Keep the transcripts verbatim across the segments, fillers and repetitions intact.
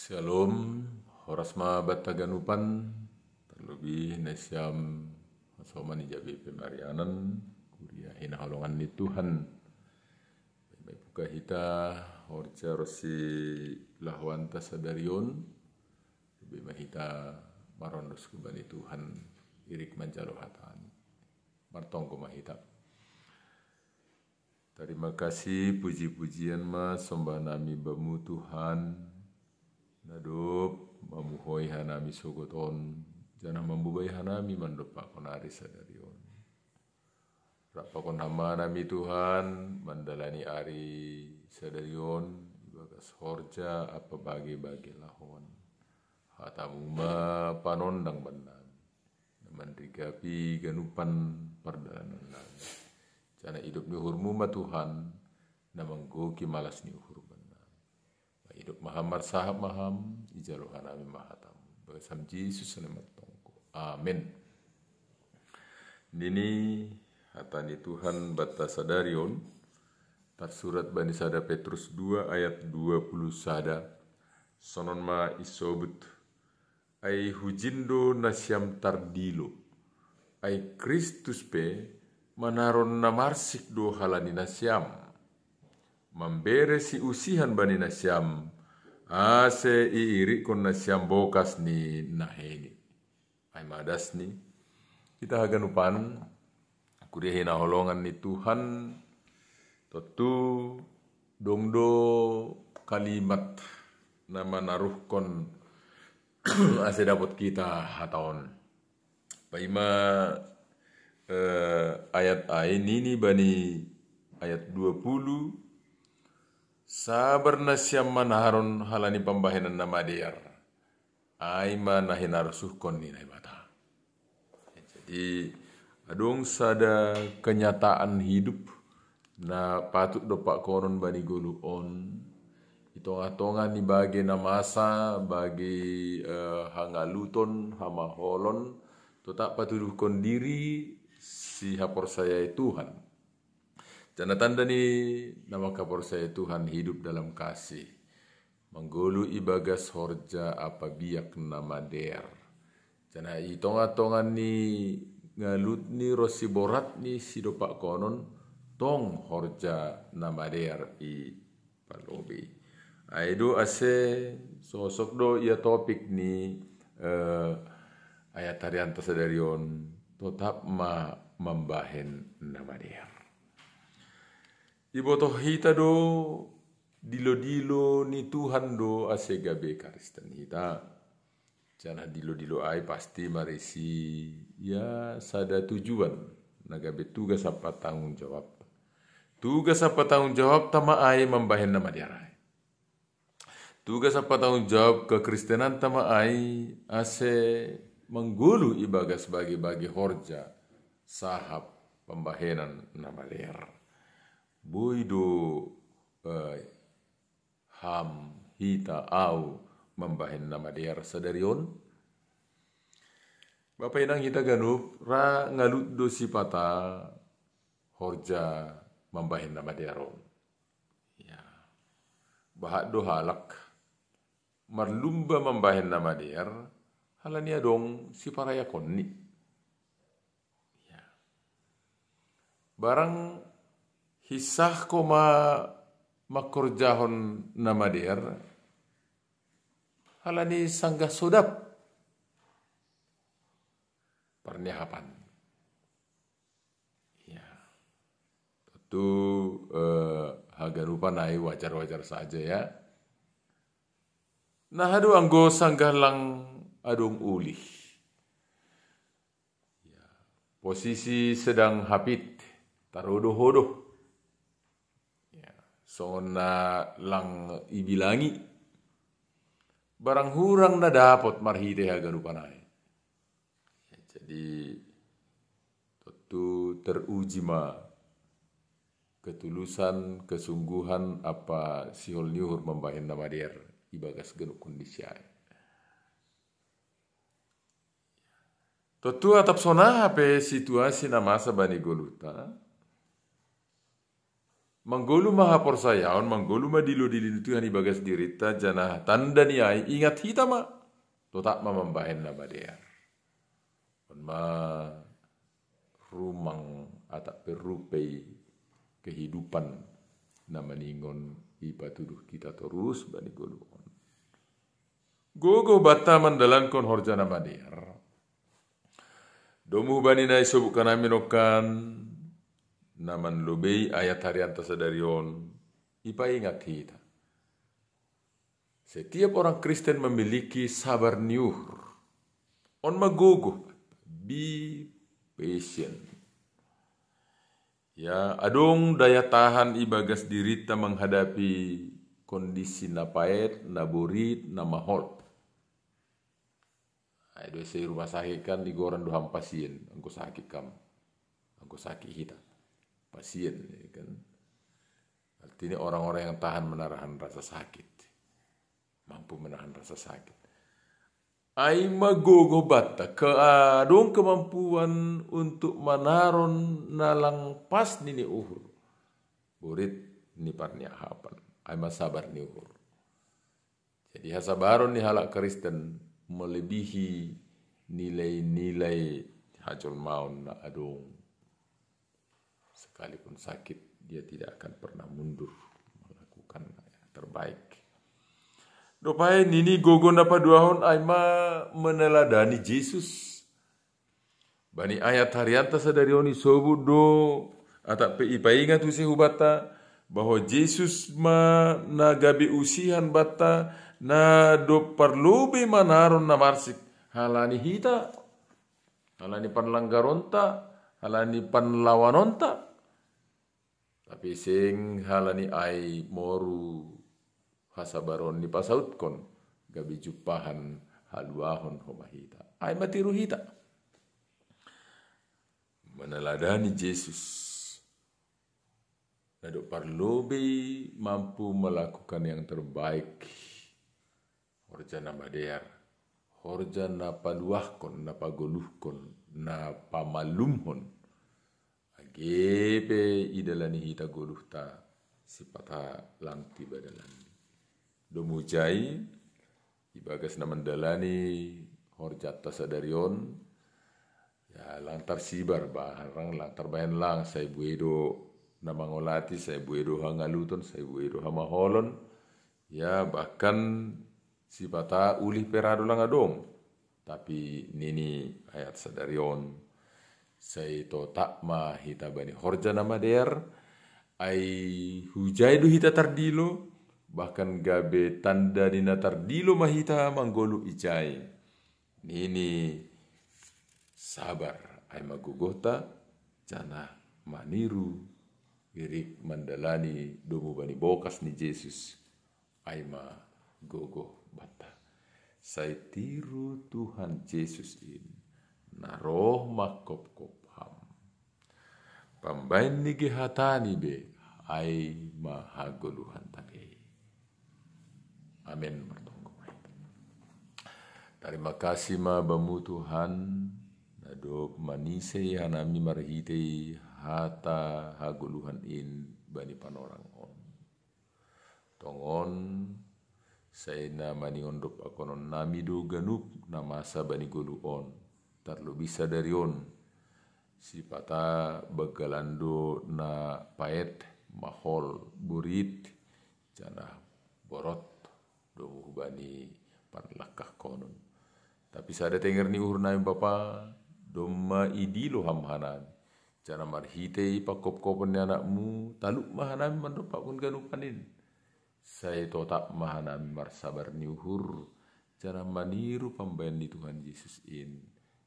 Shalom, horas ma banta ganupan, terlebih nasiam hasoman i jabi pemarianan, kuria hinaholongan ni Tuhan. Baik buka hita horja ro si lahoanta sadarion, lebih ma hita marondos kubani Tuhan, irik manjalo hatani. Martonggo ma hita. Tarima kasih, puji-pujian ma sombah nami Bamu Tuhan, na dob mamuhoi hanami sogot on, janah mambubai hanami mandompakkon ari sadari on. Rap pakon hama nami Tuhan mandalani ari sadari on ibagas horja ampa bage-bage lahoan. Hatamu ma panondang bannami, na manrigapi ganupan pardalanan nami. Janah idop ni uhurmu ma Tuhan, na manggoki malas ni uhur bannami. Idop ma ham, marsahap ma ham, ijalo hanami ma hatamu. Bagas ham Jesus na martonggo. Amen. Nini hata ni Tuhan banta sadari on, tarsurat bani sada Petrus dua ayat dua puluh sada, sonon ma isobut. Ai hujin do nasiam tardilo. Ai Kristus pe manaron na marsik do halani nasiam, mambere siusihan bani nasiam, ase iirikkon nasiam bokas ni naheni. Ai ma dasni, hita haganupan, kuria hinaholongan ni Tuhan, tontu dong do kalimat na manaruhkon ase dapot hita hata on. Paima eh, ayat ai nini bani ayat dua puluh, sabar nasiam manaron halani pambahenan na madear, ai ma na hinarosuhkon ni Naibata. Jadi, adong sada kenyataan hidup na patut dompakkonon bani goluh on, i tongah-tongah ni bage na masa, bage eh, hangaluton, hamaholon, totap patuduhkon diri sihaporsayai Tuhan. Janah tanda ni na mangkaporsayai Tuhan hidup dalam kasih, manggoluh ibagas horja ampa biak na madear. Janah i tongah-tongah ni ngalut ni ronsi borat ni sidompakkonon, tong horja na madear i palobi. Ai do ase sosok do ia topik ni eh, ayat harianta sadari on, totap ma mambahen na madear. Ibotoh hita do dilo-dilo ni Tuhan do ase gabe Kristen hita. Janah dilo-dilo ai pasti marisi ia sada tujuan, na gabe tugas ampa tanggung jawab. Tugas ampa tanggung jawabta ma ai mambahen na madear ai. Tugas ampa tanggung jawab kekristenanta ma ai ase manggoluh ibagas bage-bage horja, sahap pambahenan na madear. Boi do eh, ham, hita, au mambahen na madear sadari on? Bapa inang hita ganup, ra ngalut do sipata horja mambahen na madear on. Ya. Bahat do halak marlumba mambahen na madear, halani adong siparayakonni. Ya. Barang hinsahko ma mangkorjahon na madear, halani sanggah sodap parniahapan. Ya. Tentu eh, haganupan ai wajar-wajar saja ya. Nah, adu anggo sanggah lang adong ulih. Ya. Posisi sedang hapit, tarodoh-odoh. Ya. Songon na lang ibilangkon, barang hurang na dapot marhite haganupan ai. Ya, jadi tentu teruji ma ketulusan, kesungguhan ampa sihol ni uhur mambahen na madear ibagas ganup kondisi ai. Tentu atap sonaha pe situasi na masa bani goluhta, Manggolu ma haporsayaon, manggolu ma dilo-dilo ni Tuhan ibagas dirita, janah tanda ni ai ingat hita ma. Totap ma mambahen na madear. On ma rumang atap pe rupei kehidupan na maningon ipatuduh hita torus bani goluh on. Gogoh banta mandalankon horja na madear. Domu bani na isobukkan ami nongkan, na manlobei ayat harianta sadari on, ipaingat hita. Setiap orang Kristen memiliki sabar ni uhur. On ma gogoh, be patient. Ya, adong daya tahan ibagas dirita menghadapi kondisi na paet, na borit, na mahol. Ai do ese rumah sakit kan igoran do ham pasien, anggo sakit kam. Anggo sakit hita. Pasien, ya kan. Artinya orang-orang yang tahan menahan rasa sakit. Mampu menahan rasa sakit. Ai ma gogoh banta, ke adong kemampuan untuk manaron na lang pas nini uhur. Borit ni parniahapan. Ai ma sabar ni uhur. Jadi hasabaron ni halak Kristen melebihi nilai-nilai hajolmaon na adong. Sekalipun sakit, dia tidak akan pernah mundur melakukan yang terbaik. Dob ai nini gogoh na paduahon ai ma meneladani Jesus. Bani ayat harianta sadari on isobut do, atap pe ipaingat use hubanta, bahwa Jesus ma na gabe usihan banta, na dob parlobei manaron na marsik, halani hita, halani panlanggaronta, halani panlawanonta. Tapi seng halani ai moru hasabaron ni pasautkon, gabe jumpahan haluahon homa hita. Ai ma tiru hita. Meneladani Jesus. Na dob parlobei mampu melakukan yang terbaik. Horja na madear. Horja na paluahkon, na pagoluhkon, na pamallumhon. Age pe idalani hita goluhta, sipata lang tiba dalanni. Domu jai, ibagas na mandalani horjanta sadari on, ya lang tarsibar barang, lang tarbahen lang, sai buei do na mangolati, sai buei do hangaluton, sai buei do hamaholon, ya bahkan sipata ulih pe ra do lang adong. Tapi nini ayat sadari on, sai totap ma hita bani horja na madear, ai hujai do hita tardilo, bahkan gabe tanda ni na tardilo ma hita manggoluh ijai. Nini sabar ai ma gogohta, janah maniru irik mandalani domu bani bokas ni Jesus. Ai ma gogoh banta. Sai tiru Tuhan Jesus in, na roh mangkopkop ham. Pambaen ni ge hatani be, ai ma hagoluhanta be. Amen. Martonggo ma hita. Tarima kasih ma Bamu Tuhan, na dob manise hanami marhitei hata hagoluhan in bani panorang on. Tongon, sai na maningon dob akonon nami do ganup na masa bani goluh on, tarlobih sadari on. Sipata banggalan do na paet, mahol, borit, janah borot domu hubani parlangkahkonon. Tapi sada tenger ni uhur nami Bapa, domma idilo Ham hanami. Janah marhitei pangkopkopon ni AnakMu, talup ma hanami mandompakkon ganupan in. Sai totap ma hanami marsabar ni uhur, janah maniru pambaen ni Tuhan Jesus in,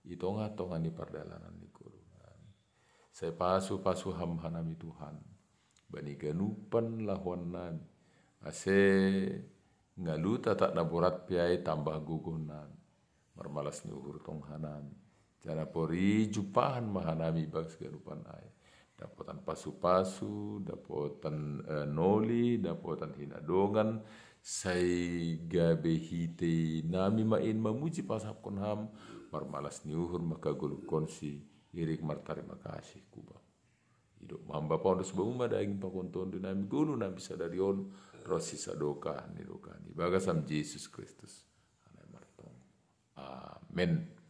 i tongah-tongah ni pardalanan ni goluh nami. Sai pasu-pasu Ham hanami Tuhan, bani ganupan lahoan nami, ase ngaluta tak na borat pe ai tambah gogoh nami. Marmalas ni uhur tong hanami. Janah pori jumpahan ma hanami bagas ganupan ai. Dapotan pasu-pasu, dapotan eh, noli, dapotan hinadongan, sai gabe hitei nami ma in mamuji pasapkon Ham, marmalas ni uhur mangkagoluhkonsi, irik martarima kasih ku Bapa. Ido' mamba pondo subauma daging pakontondu nami gulu nami sadari on, ro sisadoka ni doka ni bagasam Jesus Kristus. Anai martong. Amen.